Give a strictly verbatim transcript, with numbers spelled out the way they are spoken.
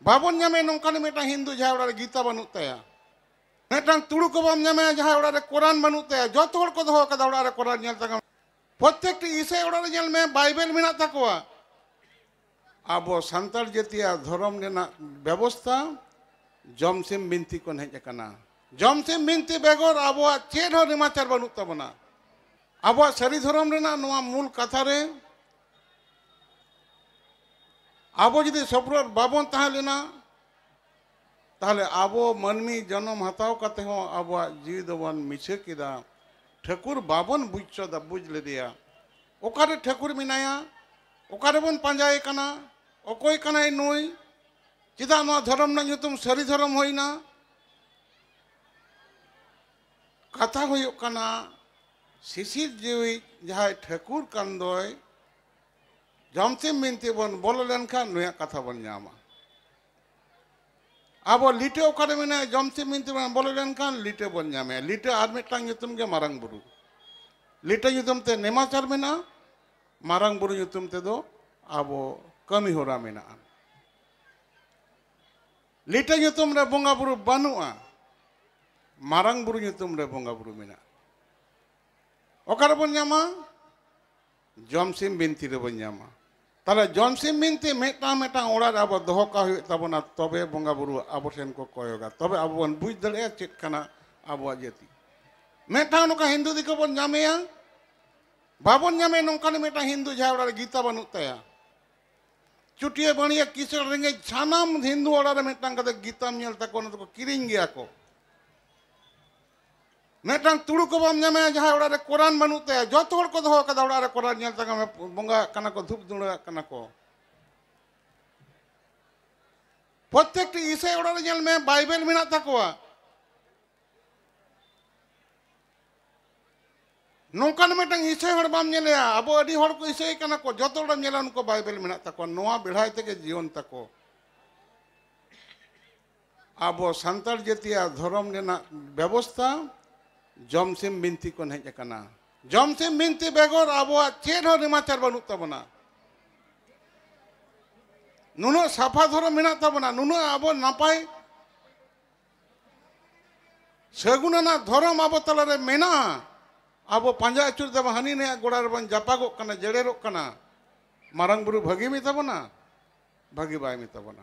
ᱵᱟᱵᱚᱱ ᱧᱟᱢᱮ ᱱᱚᱝᱠᱟᱱ ᱢᱤᱫᱴᱟᱝ ᱦᱤᱱᱫᱩ ᱡᱟᱦᱟᱸᱭ ᱚᱲᱟᱜ ᱨᱮ ᱜᱤᱛᱟ ᱵᱟᱹᱱᱩᱜ ᱛᱟᱭᱟ᱾ ᱢᱤᱫᱴᱟᱝ ᱛᱩᱲᱩᱠ ᱦᱚᱸ ᱵᱟᱢ ᱧᱟᱢᱮᱭᱟ ᱡᱟᱦᱟᱸᱭ ᱚᱲᱟᱜ ᱨᱮ ᱠᱳᱨᱟᱱ ᱵᱟᱹᱱᱩᱜ ᱛᱟᱭᱟ᱾ ᱡᱚᱛᱚ ᱦᱚᱲ ᱠᱚ ᱫᱚᱦᱚ ᱠᱟᱫᱟ ᱚᱲᱟᱜ ᱨᱮ ᱠᱳᱨᱟᱱ᱾ ᱧᱮᱞ ᱛᱟᱠᱚᱢ, ᱯᱨᱚᱛᱮᱠᱴᱤ ᱤᱥᱟᱹᱭ ᱚᱲᱟᱜ ᱨᱮ ᱧᱮᱞ ᱢᱮ ᱵᱟᱭᱵᱮᱞ ᱢᱮᱱᱟᱜ ᱛᱟᱠᱚᱣᱟ᱾ ᱟᱵᱚ ᱥᱟᱱᱛᱟᱲ ᱡᱟᱹᱛᱤᱭᱟᱜ ᱫᱷᱚᱨᱚᱢ ᱨᱮᱱᱟᱜ ᱵᱮᱵᱚᱥᱛᱟ ᱡᱚᱢᱥᱤᱢ ᱵᱤᱱᱛᱤ ᱠᱷᱚᱱ ᱦᱮᱡ ᱟᱠᱟᱱᱟ᱾ ᱡᱚᱢᱥᱤᱢ ᱵᱤᱱᱛᱤ ᱵᱮᱜᱚᱨ ᱟᱵᱚᱣᱟᱜ ᱪᱮᱫ ᱦᱚᱸ ᱱᱮᱢᱟᱪᱟᱨ ᱵᱟᱹᱱᱩᱜ ᱛᱟᱵᱚᱱᱟ᱾ ᱟᱵᱚᱣᱟᱜ ᱥᱟᱹᱨᱤ ᱫᱷᱚᱨᱚᱢ ᱨᱮᱱᱟᱜ ᱱᱚᱣᱟ ᱢᱩᱞ ᱠᱟᱛᱷᱟ ᱨᱮ ᱟᱵᱚ ᱡᱩᱫᱤ ᱥᱚᱯᱨᱚᱫ ᱵᱟᱵᱚᱱ ᱛᱟᱦᱮᱸ ᱞᱮᱱᱟ, ᱛᱟᱦᱞᱮ ᱟᱵᱚ ᱢᱟᱹᱱᱢᱤ ᱡᱚᱱᱚᱢ ᱦᱟᱛᱟᱣ ᱠᱟᱛᱮ ᱦᱚᱸ ᱟᱵᱚᱣᱟᱜ ᱡᱤᱣᱤ ᱫᱚᱵᱚᱱ ᱢᱤᱪᱷᱟᱹ ᱠᱮᱫᱟ᱾ ᱴᱷᱟᱹᱠᱩᱨ ᱵᱟᱵᱚᱱ ᱵᱩᱡᱽ ᱪᱚ-, ᱵᱩᱡᱽ ᱞᱮᱫᱮᱭᱟ᱾ ᱚᱠᱟᱨᱮ ᱴᱷᱟᱹᱠᱩᱨ ᱢᱮᱱᱟᱭᱟ? ᱚᱠᱟᱨᱮᱵᱚᱱ ᱯᱟᱸᱡᱟᱭᱮ ᱠᱟᱱᱟ? ᱚᱠᱚᱭ ᱠᱟᱱᱟᱭ ᱱᱩᱭ? ᱪᱮᱫᱟᱜ ᱱᱚᱣᱟ ᱫᱷᱚᱨᱚᱢ ᱨᱮᱱᱟᱜ ᱧᱩᱛᱩᱢ ᱥᱟᱹᱨᱤ ᱫᱷᱚᱨᱚᱢ ᱦᱩᱭᱱᱟ? ᱠᱟᱛᱷᱟ ᱦᱩᱭᱩᱜ ᱠᱟᱱᱟ, ᱥᱤᱥᱤᱨ ᱡᱤᱣᱤ ᱡᱟᱦᱟᱸᱭ ᱴᱷᱟᱹᱠᱩᱨ ᱠᱟᱱ ᱫᱚᱭ, ᱡᱚᱢᱥᱤᱢ ᱵᱤᱱᱛᱤ ᱵᱚᱱ ᱵᱚᱞᱚ ᱞᱮᱱᱠᱷᱟᱱ ᱱᱩᱭᱟᱜ ᱠᱟᱛᱷᱟ ᱵᱚᱱ ᱧᱟᱢᱟ᱾ ᱟᱵᱚ ᱞᱤᱴᱟᱹ ᱚᱠᱟᱨᱮ ᱢᱮᱱᱟᱭᱟ? ᱡᱚᱢᱥᱤᱢ ᱵᱤᱱᱛᱤ ᱵᱚᱱ ᱵᱚᱞᱚ ᱞᱮᱱᱠᱷᱟᱱ ᱞᱤᱴᱟᱹ ᱵᱚᱱ ᱧᱟᱢᱮᱭᱟ᱾ ᱞᱤᱴᱟᱹ ᱟᱨ ᱢᱤᱫᱴᱟᱝ ᱧᱩᱛᱩᱢ ᱜᱮ ᱢᱟᱨᱟᱝ ᱵᱩᱨᱩ᱾ ᱞᱤᱴᱟᱹ ᱧᱩᱛᱩᱢ ᱛᱮ ᱱᱮᱢᱟᱪᱟᱨ ᱢᱮᱱᱟᱜᱼᱟ, ᱢᱟᱨᱟᱝ ᱵᱩᱨᱩ ᱧᱩᱛᱩᱢ ᱛᱮᱫᱚ ᱟᱵᱚ ᱠᱟᱹᱢᱤ ᱦᱚᱨᱟ ᱢᱮᱱᱟᱜᱼᱟ᱾ ᱞᱤᱴᱟᱹ ᱧᱩᱛᱩᱢ ᱨᱮ ᱵᱚᱸᱜᱟ ᱵᱩᱨᱩ ᱵᱟᱹᱱᱩᱜᱼᱟ, ᱢᱟᱨᱟᱝ ᱵᱩᱨᱩ ᱧᱩᱛᱩᱢ ᱨᱮ ᱵᱚᱸᱜᱟ ᱵᱩᱨᱩ ᱢᱮᱱᱟᱜᱼᱟ᱾ ᱚᱠᱟ ᱨᱮᱵᱚᱱ ᱧᱟᱢᱟ? ᱡᱚᱢᱥᱤᱢ ᱵᱤᱱᱛᱤ ᱨᱮᱵᱚᱱ ᱧᱟᱢᱟ᱾ ᱛᱟᱦᱞᱮ ᱡᱚᱢᱥᱤᱢ ᱵᱤᱱᱛᱤ ᱢᱤᱫᱴᱟᱝ ᱢᱤᱫᱴᱟᱝ ᱚᱲᱟᱜ ᱨᱮ ᱟᱵᱚ ᱫᱚᱦᱚ ᱠᱟᱜ ᱦᱩᱭᱩᱜ ᱛᱟᱵᱚᱱᱟ, ᱛᱚᱵᱮ ᱵᱚᱸᱜᱟ ᱵᱩᱨᱩ ᱟᱵᱚ ᱴᱷᱮᱱ ᱠᱚ ᱠᱚᱭᱚᱜᱟ, ᱛᱚᱵᱮ ᱟᱵᱚ ᱵᱚᱱ ᱵᱩᱡᱽ ᱫᱟᱲᱮᱭᱟᱜᱼᱟ ᱪᱮᱫ ᱠᱟᱱᱟ ᱟᱵᱚᱣᱟᱜ ᱡᱟᱹᱛᱤ᱾ ᱢᱤᱫᱴᱟᱝ ᱱᱚᱝᱠᱟ ᱦᱤᱱᱫᱩ ᱫᱤᱠᱩ ᱵᱚᱱ ᱧᱟᱢᱮᱭᱟ, ᱵᱟᱵᱚᱱ ᱧᱟᱢᱮ ᱱᱚᱝᱠᱟᱱ ᱢᱤᱫᱴᱟᱝ ᱦᱤᱱᱫᱩ ᱡᱟᱦᱟᱸᱭ ᱚᱲᱟᱜ ᱨᱮ ᱜᱤᱛᱟ ᱵᱟᱹᱱᱩᱜ ᱛᱟᱭᱟ᱾ ᱪᱩᱴᱤᱭᱟᱹ ᱵᱟᱹᱲᱤᱭᱟᱹ ᱠᱤᱥᱟᱹᱬ ᱨᱮᱸᱜᱮᱡ ᱥᱟᱱᱟᱢ ᱦᱤᱱᱫᱩ ᱚᱲᱟᱜ ᱨᱮ ᱢᱤᱫᱴᱟᱝ ᱠᱟᱛᱮ ᱜᱤᱛᱟᱢ ᱧᱮᱞ ᱛᱟᱠᱚᱣᱟ, ᱚᱱᱟ ᱫᱚᱠᱚ ᱠᱤᱨᱤᱧ ᱜᱮᱭᱟ ᱠᱚ᱾ ᱢᱤᱫᱴᱟᱝ ᱛᱩᱲᱩᱠ ᱦᱚᱸ ᱵᱟᱢ ᱧᱟᱢᱮᱭᱟ ᱡᱟᱦᱟᱸᱭ ᱚᱲᱟᱜ ᱨᱮ ᱠᱳᱨᱟᱱ ᱵᱟᱹᱱᱩᱜ ᱛᱟᱭᱟ᱾ ᱡᱚᱛᱚ ᱦᱚᱲ ᱠᱚ ᱫᱚᱦᱚ ᱠᱟᱫᱟ ᱚᱲᱟᱜ ᱨᱮ ᱠᱳᱨᱟᱱ, ᱧᱮᱞ ᱛᱟᱠᱚ ᱢᱮ, ᱵᱚᱸᱜᱟᱜ ᱠᱟᱱᱟ ᱠᱚ, ᱫᱷᱩᱯ ᱫᱷᱩᱬᱟᱹᱣᱟᱜ ᱠᱟᱱᱟ ᱠᱚ᱾ ᱯᱨᱚᱛᱮᱠᱴᱤ ᱤᱥᱟᱹᱭ ᱚᱲᱟᱜ ᱨᱮ ᱧᱮᱞ ᱢᱮ ᱵᱟᱭᱵᱮᱞ ᱢᱮᱱᱟᱜ ᱛᱟᱠᱚᱣᱟ᱾ ᱱᱚᱝᱠᱟᱱ ᱢᱤᱫᱴᱟᱝ ᱤᱥᱟᱹᱭ ᱦᱚᱲ ᱵᱟᱢ ᱧᱮᱞᱮᱭᱟ᱾ ᱟᱵᱚ ᱟᱹᱰᱤ ᱦᱚᱲ ᱠᱚ ᱤᱥᱟᱹᱭ ᱠᱟᱱᱟ ᱠᱚ, ᱡᱚᱛᱚ ᱦᱚᱲᱮᱢ ᱧᱮᱞᱟ ᱩᱱᱠᱩ ᱵᱟᱭᱵᱮᱞ ᱢᱮᱱᱟᱜ ᱛᱟᱠᱚᱣᱟ, ᱱᱚᱣᱟ ᱵᱮᱲᱦᱟᱭ ᱛᱮᱜᱮ ᱡᱤᱭᱚᱱ ᱛᱟᱠᱚ᱾ ᱟᱵᱚ ᱥᱟᱱᱛᱟᱲ ᱡᱟᱹᱛᱤᱭᱟᱜ ᱫᱷᱚᱨᱚᱢ ᱨᱮᱱᱟᱜ ᱵᱮᱵᱚᱥᱛᱟ ᱡᱚᱢᱥᱤᱢ ᱵᱤᱱᱛᱤ ᱠᱷᱚᱱ ᱦᱮᱡ ᱟᱠᱟᱱᱟ᱾ ᱡᱚᱢᱥᱤᱢ ᱵᱤᱱᱛᱤ ᱵᱮᱜᱚᱨ ᱟᱵᱚᱣᱟᱜ ᱪᱮᱫ ᱦᱚᱸ ᱱᱮᱢᱟᱪᱟᱨ ᱵᱟᱹᱱᱩᱜ ᱛᱟᱵᱚᱱᱟ᱾ ᱱᱩᱱᱟᱹᱜ ᱥᱟᱯᱷᱟ ᱫᱷᱚᱨᱚᱢ ᱢᱮᱱᱟᱜ ᱛᱟᱵᱚᱱᱟ, ᱱᱩᱱᱟᱹᱜ ᱟᱵᱚ ᱱᱟᱯᱟᱭ ᱥᱟᱹᱜᱩᱱ ᱟᱱᱟᱜ ᱫᱷᱚᱨᱚᱢ ᱟᱵᱚ ᱛᱟᱞᱟᱨᱮ ᱢᱮᱱᱟᱜᱼᱟ, ᱟᱵᱚ ᱯᱟᱸᱡᱟ ᱟᱹᱪᱩᱨ ᱛᱮᱵᱚᱱ ᱦᱟᱹᱱᱤ ᱱᱟᱹᱭᱟᱜ ᱜᱚᱲᱟ ᱨᱮᱵᱚᱱ ᱡᱟᱯᱟᱜᱚᱜ ᱠᱟᱱᱟ, ᱡᱮᱲᱮᱨᱚᱜ ᱠᱟᱱᱟ᱾ ᱢᱟᱨᱟᱝ ᱵᱩᱨᱩ ᱵᱷᱟᱹᱜᱤ ᱢᱮᱛᱟ ᱵᱚᱱᱟ? ᱵᱷᱟᱹᱜᱤ ᱵᱟᱭ ᱢᱮᱛᱟ ᱵᱚᱱᱟ᱾